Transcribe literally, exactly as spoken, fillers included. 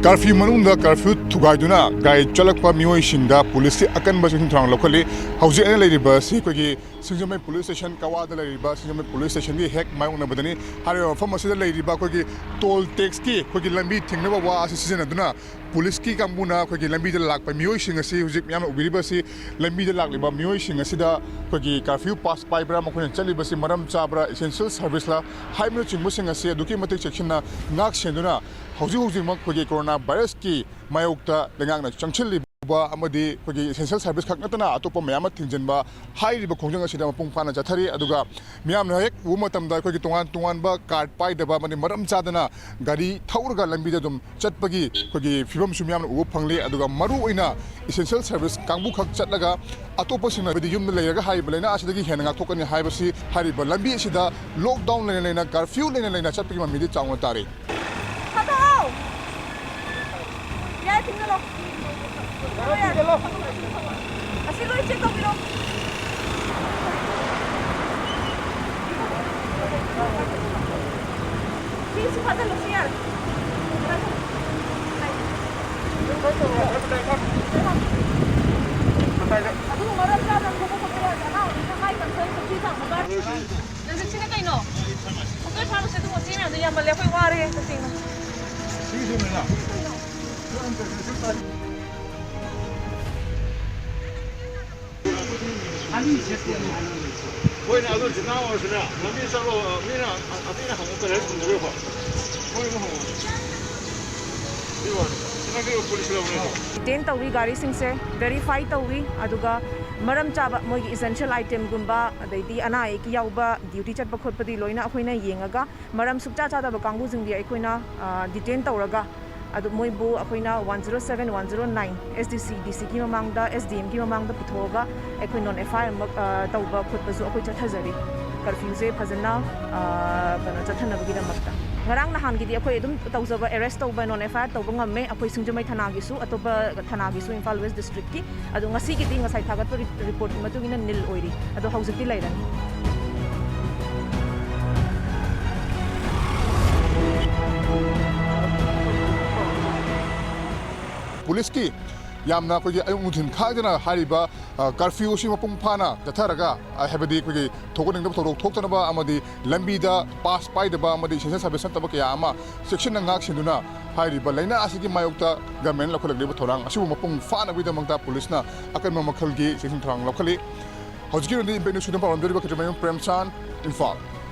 Curfew ꯃꯅꯨꯡꯗ curfew ꯊꯨꯒꯥꯏꯗꯨꯅ ꯒꯥꯔꯤ ꯆꯠꯂꯛꯄ ꯃꯤꯑꯣꯏꯁꯤꯡꯗ ꯄꯨꯂꯤꯁꯀꯤ ꯑꯀꯟꯕ ꯆꯦꯛꯁꯤꯟ ꯊꯧꯔꯥꯡ ꯂꯧꯈꯠꯂꯤ꯫ ꯍꯧꯖꯤꯛ ꯑꯩꯅ ꯂꯩꯔꯤꯕ ꯑꯁꯤ ꯑꯩꯈꯣꯏꯒꯤ ꯁꯤꯡꯖꯃꯩ ꯄꯨꯂꯤꯁ ꯁ꯭ꯇꯦꯁꯟ, ꯀꯋꯥꯗ ꯂꯩꯔꯤꯕ ꯁꯤꯡꯖꯃꯩ ꯄꯨꯂꯤꯁ ꯁ꯭ꯇꯦꯁꯟꯒꯤ ꯍꯦꯛ ꯃꯥꯌꯣꯛꯅꯕꯗꯅꯤ꯫ ꯍꯥꯏꯔꯤꯕ ꯃꯐꯝ ꯑꯁꯤꯗ ꯂꯩꯔꯤꯕ ꯑꯩꯈꯣꯏꯒꯤ ꯇꯣꯜ ꯇꯦꯛꯁꯀꯤ ꯑꯩꯈꯣꯏꯒꯤ ꯂꯝꯕꯤ ꯊꯤꯡꯅꯕ ꯋꯥ ꯑꯁꯤ ꯁꯤꯖꯤꯟꯅꯗꯨꯅ ꯄꯨꯂꯤꯁꯀꯤ ꯀꯥꯡꯕꯨꯅ ꯑꯩꯈꯣꯏꯒꯤ ꯂꯝꯕꯤꯗ ꯂꯥꯛꯄ ꯃꯤꯑꯣꯏꯁꯤꯡ ꯑꯁꯤ, ꯍꯧꯖꯤꯛ ꯃꯌꯥꯝꯅ ꯎꯕꯤꯔꯤꯕ ꯑꯁꯤ, ꯂꯝꯕꯤꯗ ꯂꯥꯛꯂꯤꯕ ꯃꯤꯑꯣꯏꯁꯤꯡ ꯑꯁꯤꯗ ꯑꯩꯈꯣꯏꯒꯤ ꯀꯔꯐ꯭ꯌꯨ ꯄꯥꯁ ꯄꯥꯏꯕ꯭ꯔꯥ, ꯃꯈꯣꯏꯅ ꯆꯠꯂꯤꯕꯁꯤ ꯃꯔꯝ ꯆꯥꯕ꯭ꯔꯥ, ꯏꯁꯦꯟꯁꯤꯌꯦꯜ ꯁꯔꯚꯤꯁꯂꯥ ꯍꯥꯏꯕꯅꯆꯤꯡꯕꯁꯤꯡ ꯑꯁꯤ ꯑꯗꯨꯛꯀꯤ ꯃꯇꯤꯛ ꯆꯦꯛꯁꯤꯟꯅ ꯉꯥꯛ ꯁꯦꯟꯗꯨꯅ ꯍꯧꯖꯤꯛ ꯍꯧꯖꯤꯛꯃꯛ ꯑꯩꯈꯣꯏꯒꯤ ꯀꯣꯔꯣꯅꯥ ꯚꯥꯏꯔꯁꯀꯤ ꯃꯥꯌꯣꯛꯇ ꯂꯩꯉꯥꯛꯅ ꯆꯪꯁꯤꯜꯂꯤꯕ ꯑꯃꯗꯤ ꯑꯩꯈꯣꯏꯒꯤ ꯏꯁꯦꯟꯁꯤꯌꯦꯜ ꯁꯔꯚꯤꯁ ꯈꯛ ꯅꯠꯇꯅ ꯑꯇꯣꯞꯄ ꯃꯌꯥꯝ ꯑꯃ ꯊꯤꯡꯖꯤꯟꯕ ꯍꯥꯏꯔꯤꯕ ꯈꯣꯡꯖꯪ ꯑꯁꯤꯗ ꯃꯄꯨꯡ ꯐꯥꯅ ꯆꯠꯊꯔꯤ꯫ ꯑꯗꯨꯒ ꯃꯤꯌꯥꯝꯅ ꯍꯦꯛ ꯎꯕ ꯃꯇꯝꯗ ꯑꯩꯈꯣꯏꯒꯤ ꯇꯣꯉꯥꯟ ꯇꯣꯉꯥꯟꯕ ꯀꯥꯔꯗ ꯄꯥꯏꯗꯕ ꯑꯃꯗꯤ ꯃꯔꯝ ꯆꯥꯗꯅ ꯒꯥꯔꯤ ꯊꯧꯔꯒ ꯂꯝꯕꯤꯗ ꯑꯗꯨꯝ ꯆꯠꯄꯒꯤ ꯑꯩꯈꯣꯏꯒꯤ ꯐꯤꯕꯝꯁꯨ ꯃꯤꯌꯥꯝꯅ ꯎꯕ ꯐꯪꯂꯤ꯫ ꯑꯗꯨꯒ ꯃꯔꯨ ꯑꯣꯏꯅ ꯏꯁꯦꯟꯁꯤꯌꯦꯜ ꯁꯔꯚꯤꯁ ꯀꯥꯡꯕꯨ ꯈꯛ ꯆꯠꯂꯒ ꯑꯇꯣꯞꯄꯁꯤꯡꯅ ꯍꯥꯏꯕꯗꯤ ꯌꯨꯝꯗ ꯂꯩꯔꯒ ꯍꯥꯏꯔꯤꯕ ꯂꯥꯏꯅꯥ ꯑꯁꯤꯗꯒꯤ ꯍꯦꯟꯅ ꯉꯥꯛꯊꯣꯛꯀꯅꯤ ꯍꯥꯏꯕꯁꯤ ꯍꯥꯏꯔꯤꯕ ꯂꯝꯕꯤ ꯑꯁꯤꯗ ꯂꯣꯛꯗꯥꯎꯟ ꯂꯩꯅ ꯂꯩꯅ, ꯀꯔꯐ꯭ꯌꯨ ꯂꯩꯅ ꯂꯩꯅ ꯆꯠꯄꯒꯤ ꯃꯃꯤꯗꯤ ꯆꯥꯎꯅ ꯇꯥꯔꯤ꯫ ꯊꯥꯗꯣꯛꯑꯣ! ꯌꯥꯔꯦ, ꯊꯤꯡꯖꯤꯜꯂꯣ꯫ ꯌꯥꯔꯦ, ꯌꯥꯔꯦ꯫ ꯑꯁꯤ ꯂꯣꯏ ꯆꯦꯛ ꯇꯧꯕꯤꯔꯣ꯫ ꯁꯤ, ꯁꯤ ꯐꯥꯖꯤꯜꯂꯣ, ꯁꯤ ꯌꯥꯔꯦ꯫ ꯑꯗꯨꯒ ꯃꯔꯝ ꯆꯥꯗꯅ ꯈꯣꯠꯄ ꯈꯣꯠꯄ ꯌꯥꯗꯦ꯫ ꯑꯉꯥꯡ ꯑꯣꯏꯔꯤꯉꯩꯗ ꯍꯥꯏ ꯀꯟꯁꯔꯟ ꯁꯛꯊꯤ ꯆꯥꯡ ꯃꯄꯥ-, ꯅꯪ ꯁꯤꯅ ꯀꯩꯅꯣ? ꯗꯣꯛꯇꯔ ꯐꯥꯔꯃꯥꯁꯤ ꯑꯗꯨ ꯃꯁꯤ ꯃꯌꯥꯝꯗꯣ ꯌꯥꯝꯃꯜꯂꯦ, ꯑꯩꯈꯣꯏ ꯋꯥꯔꯦ ꯇꯁꯦꯡꯅ꯫ ꯍꯣꯏꯅꯦ, ꯑꯗꯨ ꯖꯤꯅꯥ ꯑꯣꯏꯔꯁꯨꯅꯦ, ꯂꯝꯕꯤ ꯆꯠꯂꯣ, ꯃꯤꯅ, ꯑꯇꯩꯅ ꯍꯪꯉꯛꯇ꯭ꯔꯦ, ꯈꯨꯝꯗ꯭ꯔꯦꯀꯣ꯫ ꯃꯣꯏ ꯑꯃꯨꯛ ꯍꯪꯉꯣ꯫ ꯁꯤ ꯋꯥꯅꯤ꯫ ꯁꯤ ꯅꯪꯒꯤ ꯄꯨꯂꯤꯁ ꯂꯧꯕꯅꯦ꯫ ꯗꯤꯇꯦꯟ ꯇꯧꯏ, ꯒꯥꯔꯤꯁꯤꯡꯁꯦ ꯚꯦꯔꯤꯐꯥꯏ ꯇꯧꯏ, ꯑꯗꯨꯒ ꯃꯔꯝ ꯆꯥꯕ ꯃꯣꯏꯒꯤ ꯏꯁꯦꯟꯁꯤꯌꯦꯜ ꯑꯥꯏꯇꯦꯝꯒꯨꯝꯕ, ꯑꯗꯩꯗꯤ ꯑꯅꯥ ꯑꯌꯦꯛꯀꯤ ꯌꯥꯎꯕ, ꯗ꯭ꯌꯨꯇꯤ ꯆꯠꯄ ꯈꯣꯠꯄꯗꯤ ꯂꯣꯏꯅ ꯑꯩꯈꯣꯏꯅ ꯌꯦꯡꯉꯒ, ꯃꯔꯝ ꯁꯨꯛꯆꯥ ꯆꯥꯗꯕ ꯀꯥꯡꯕꯨꯁꯤꯡꯗꯤ ꯑꯩꯈꯣꯏꯅ, ꯑ, ꯗꯤꯇꯦꯟ ꯇꯧꯔꯒ, ꯑꯗꯨ ꯃꯣꯏꯕꯨ ꯑꯩꯈꯣꯏꯅ one zero seven, one zero nine, S D ꯁꯤ, ꯗꯤ ꯁꯤꯒꯤ ꯃꯃꯥꯡꯗ, ꯑꯦꯁ ꯗꯤ ꯑꯦꯝꯒꯤ ꯃꯃꯥꯡꯗ ꯄꯨꯊꯣꯛꯑꯒ ꯑꯩꯈꯣꯏ ꯅꯣꯟ ꯑꯦꯐ ꯑꯥꯏ ꯑꯥꯔ ꯑꯃ, ꯑ, ꯇꯧꯕ ꯈꯣꯠꯄꯁꯨ ꯑꯩꯈꯣꯏ ꯆꯠꯊꯖꯔꯤ꯫ ꯀꯔꯐ꯭ꯌꯨꯁꯦ ꯐꯖꯅ, ꯑ, ꯀꯩꯅꯣ, ꯆꯠꯊꯅꯕꯒꯤꯗꯃꯛꯇ꯫ ꯉꯔꯥꯡ ꯅꯍꯥꯟꯒꯤꯗꯤ ꯑꯩꯈꯣꯏ ꯑꯗꯨꯝ ꯇꯧꯖꯕ, ꯑꯦꯔꯦꯁ ꯇꯧꯕ, ꯅꯣꯟ ꯑꯦꯐ ꯑꯥꯏ ꯑꯥꯔ ꯇꯧꯕ ꯉꯝꯃꯦ꯫ ꯑꯩꯈꯣꯏ ꯁꯤꯡꯖꯃꯩ ꯊꯅꯥꯒꯤꯁꯨ, ꯑꯇꯣꯞꯄ ꯊꯅꯥꯒꯤꯁꯨ, ꯏꯝꯐꯥꯜ ꯋꯦꯁ ꯗꯤꯁꯇ꯭ꯔꯤꯛꯀꯤ꯫ ꯑꯗꯣ ꯉꯁꯤꯒꯤꯗꯤ ꯉꯁꯥꯏ ꯊꯥꯒꯠꯄ ꯔꯤ-, ꯔꯤꯄꯣꯔꯠꯀꯤ ꯃꯇꯨꯡ ꯏꯟꯅ ꯅꯤꯜ ꯑꯣꯏꯔꯤ꯫ ꯑꯗꯣ ꯍꯧꯖꯤꯛꯇꯤ ꯂꯩꯔꯅꯤ꯫ ꯄꯨꯂꯤꯁꯀꯤ ꯌꯥꯝꯅ ꯑꯩꯈꯣꯏꯒꯤ ꯑꯌꯨꯛ ꯅꯨꯡꯊꯤꯜ ꯈꯥꯏꯗꯅ ꯍꯥꯏꯔꯤꯕ ꯀꯔꯐ꯭ꯌꯨ ꯑꯁꯤ ꯃꯄꯨꯡ ꯐꯥꯅ ꯆꯠꯊꯔꯒ, ꯍꯥꯏꯕꯗꯤ ꯑꯩꯈꯣꯏꯒꯤ ꯊꯣꯛꯍꯟꯅꯤꯡꯗꯕ ꯊꯧꯗꯣꯛ ꯊꯣꯛꯇꯅꯕ ꯑꯃꯗꯤ ꯂꯝꯕꯤꯗ ꯄꯥꯁ ꯄꯥꯏꯗꯕ ꯑꯃꯗꯤ ꯁꯦꯟꯁꯔ ꯁꯥꯔꯚꯤꯁ ꯅꯠꯇꯕ ꯀꯌꯥ ꯑꯃ ꯆꯦꯛꯁꯤꯟꯅ ꯉꯥꯛ ꯁꯦꯟꯗꯨꯅ ꯍꯥꯏꯔꯤꯕ ꯂꯥꯏꯅꯥ ꯑꯁꯤꯒꯤ ꯃꯥꯌꯣꯛꯇ ꯒꯚꯔꯟꯃꯦꯟꯠꯅ ꯂꯧꯈꯠꯂꯛꯂꯤꯕ ꯊꯧꯔꯥꯡ ꯑꯁꯤꯕꯨ ꯃꯄꯨꯡ ꯐꯥꯅꯕꯒꯤꯗꯃꯛꯇ ꯄꯨꯂꯤꯁꯅ ꯑꯀꯟꯕ ꯃꯈꯜꯒꯤ ꯆꯦꯛꯁꯤꯟ ꯊꯧꯔꯥꯡ ꯂꯧꯈꯠꯂꯤ꯫ ꯍꯧꯖꯤꯛꯀꯤ ꯑꯣꯏꯅꯗꯤ ꯏꯝꯄꯦꯛ ꯅ꯭ꯌꯨꯁ ꯈꯨꯗꯝ ꯄꯥꯎꯗꯝꯖꯔꯤꯕ ꯈꯦꯇ꯭ꯔꯤꯃꯌꯨꯝ ꯄ꯭ꯔꯦꯝꯆꯥꯟ, ꯏꯝꯐꯥꯜ꯫